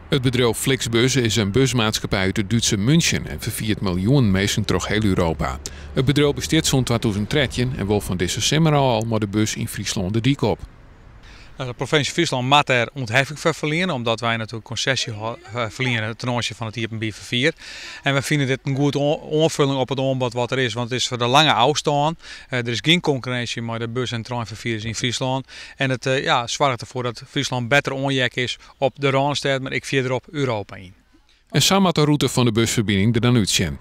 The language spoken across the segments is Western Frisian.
It bedriuw Flixbus is in busmaatskippij út it Dútske München en ferfiert miljoenen minsken troch hiel Europa. It bedriuw bestiet sûnt 2013 en wol fan dizze simmer al mei de bus yn Fryslân de dyk op. Nou, de provinsje Fryslân moat dêr ûntheffing foar ferliene, omdat wy natuerlik konsesje ferliene ten oanzien fan it iepenbier ferfier. En wy fine dit in goed oanfolling op it oanbod wat der is, want it is foar de lange ôfstân. Der is gjin konkurrinsje mei de bus- en treinferfierders yn Fryslân. En it, ja, soarget derfoar dat Fryslân better oanheakke is op de Rânestêd, mar ek fierder op Europa yn. En sa moat de rûte fan de busferbining der dan útsjen.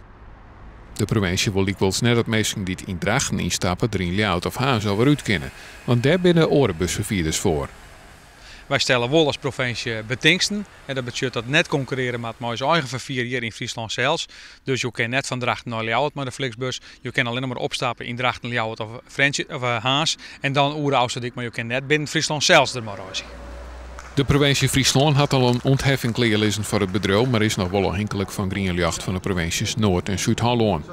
De provinsje wol lykwols net dat minsken dy't yn Drachten ynstappe der yn Ljouwert of Harns alwer út kinne, want dêr binne oare busferfierders foar. Wy stelle wol as provinsje betingsten en dat betsjut dat net konkurrearje moat mei ús eigen ferfier hjir yn Fryslân sels. Dus jo kinne net fan Drachten nei Ljouwert mei de Flixbus. Jo kinne allinnich mar opstappe yn Drachten, Ljouwert of Frjentsjer of Harns en dan oer de Ofslútdyk, mar jo kinne net binnen Fryslân sels der mei reizgje. De provinsje Fryslân hat al in ûntheffing klearlizzen foar it bedriuw, mar is noch wol ôfhinklik fan grien ljocht fan de provinsjes Noard en Súd-Hollân.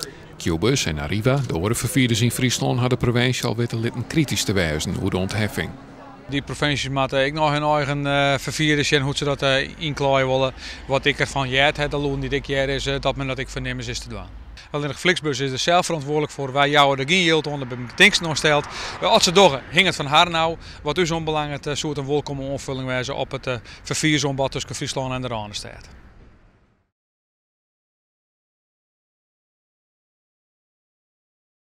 Qbuzz en Arriva, de oare ferfierders yn Fryslân, ha de provinsje al witte litten kritysk te wêzen oer de ûntheffing. Dy provinsjes moatte ek noch hun eigen ferfierders sjen hoe't se dat ynklaaie wolle. Wat ik derfan heard ha, de lûden dy't ik hear, is dat men dat ek foarnimmens is te dwaan. Allinnich Flixbus is der sels ferantwurdlik foar. Wy jouwe der gjin jild oan, der binne betingsten oan steld. As se dogge, hinget fan harren ôf. Wat ús oanbelanget soe it in wolkomme oanfolling wêze op it ferfiersoanbod tusken Fryslân en de Rânestêd.